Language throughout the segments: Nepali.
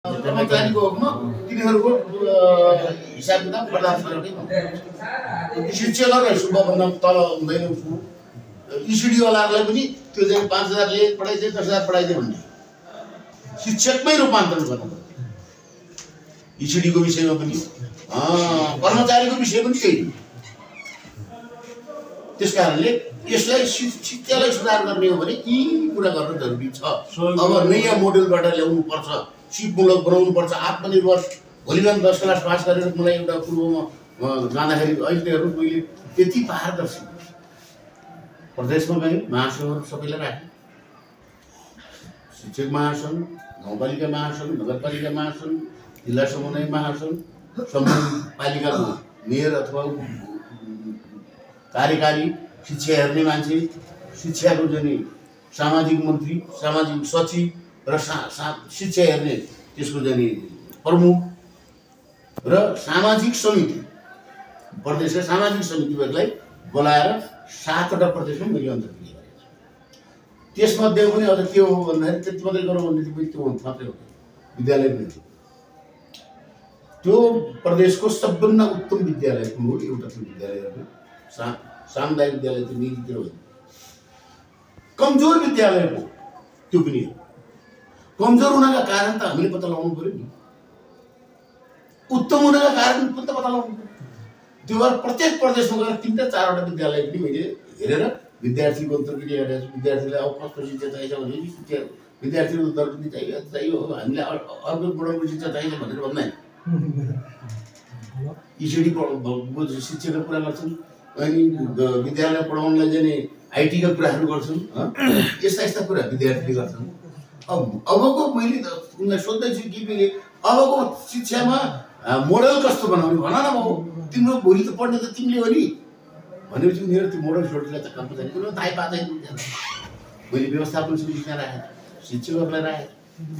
कर्मचारीको हकमा तिनीहरूको हिसाब किताब बर्दाश्त गरेकै शिक्षकहरूलाई सुब्बाभन्दा तल हुँदैन उसको इसिडीवालाहरूलाई पनि त्यो चाहिँ 5000 ले पढाइदिए 10000 पढाइदिए भन्ने शिक्षकमै रूपान्तरण गर्नु इसिडीको विषयमा पनि कर्मचारीको विषय पनि त्यही त्यसकारणले यसलाई शिक्षालाई सुधार गर्ने हो भने यी कुरा गर्न जरुरी छ। अब नयाँ मोडेलबाट ल्याउनु पर्छ, सिपमूलक बनाउनु पर्छ, आत्मनिर्भर। भोलि बिहान 10 क्लास पास गरेर मलाई एउटा पूर्वमा जाँदाखेरि अहिले हेर्नु मैले त्यति पारदर्शी प्रदेशमा गए महासंघहरू सबैलाई राखे, शिक्षक महासंघ, गाउँपालिका महासंघ, नगरपालिका महासंघ, जिल्ला समन्वय महासंघ, सम्बन्धित पालिकाको मेयर अथवा कार्यकारी, शिक्षा हेर्ने मान्छे, शिक्षाको जुन सामाजिक मन्त्री, सामाजिक सचिव र शिक्षा हेर्ने त्यसको जुन प्रमुख र सामाजिक समिति, प्रदेशका सामाजिक समितिहरूलाई बोलाएर 7वटा प्रदेशमा मैले अन्तर्क्रिया गरेको छु। त्यसमध्ये पनि अझ के हो भन्दाखेरि त्यति मात्रै गरौँ भन्ने त्यो मात्रै हो, विद्यालय पनि त्यो प्रदेशको सबभन्दा उत्तम विद्यालय कुन हो एउटा त्यो विद्यालय सामुदायिक विद्यालय त्यो निजीतिर होइन, कमजोर विद्यालय हो त्यो पनि हो। कमजोर हुनका कारण त हामीले पत्ता लगाउनु पर्यो नि, उत्तम हुनका कारण पनि त पत्ता लगाउनु पर्यो। त्यो भएर प्रत्येक प्रदेशमा गएर 3टा 4वटा विद्यालय पनि मैले हेरेर विद्यार्थीको अन्तर्क्रिया गरेको छु। विद्यार्थीलाई अब कस्तो शिक्षा चाहिन्छ भने शिक्षा विद्यार्थीको दर्जनी चाहियो हामीले अर्को मोडलको शिक्षा चाहिन्छ भनेर भन्दैन। इसिडी शिक्षाका कुरा गर्छन्, अनि विद्यालय पढाउनलाई जाने आइटीका कुराहरू गर्छन्, यस्ता यस्ता कुरा विद्यार्थीले गर्छन्। अबको मैले उनलाई सोध्दैछु कि मैले अबको शिक्षामा मोडल कस्तो बनाउने भन न बाबु, तिम्रो भोलि त पढ्ने त तिमीले हो नि भनेपछि उनीहरू त्यो मोडल छोडेर त काम पनि कुनै थाहै पाउँदैन। मैले व्यवस्थापन समितिमा राखेँ, शिक्षकहरूलाई राखेँ,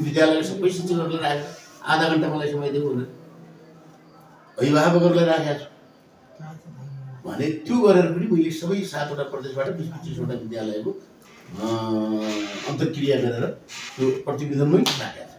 विद्यालयका सबै शिक्षकहरूलाई राखेँ, आधा घन्टा मलाई समय दिएको हुन अभिभावकहरूलाई राखेको छु भने त्यो गरेर पनि मैले सबै 7वटा प्रदेशबाट 20-25वटा विद्यालयको अन्तर्क्रिया गरेर त्यो प्रतिवेदनमै राखेको छु।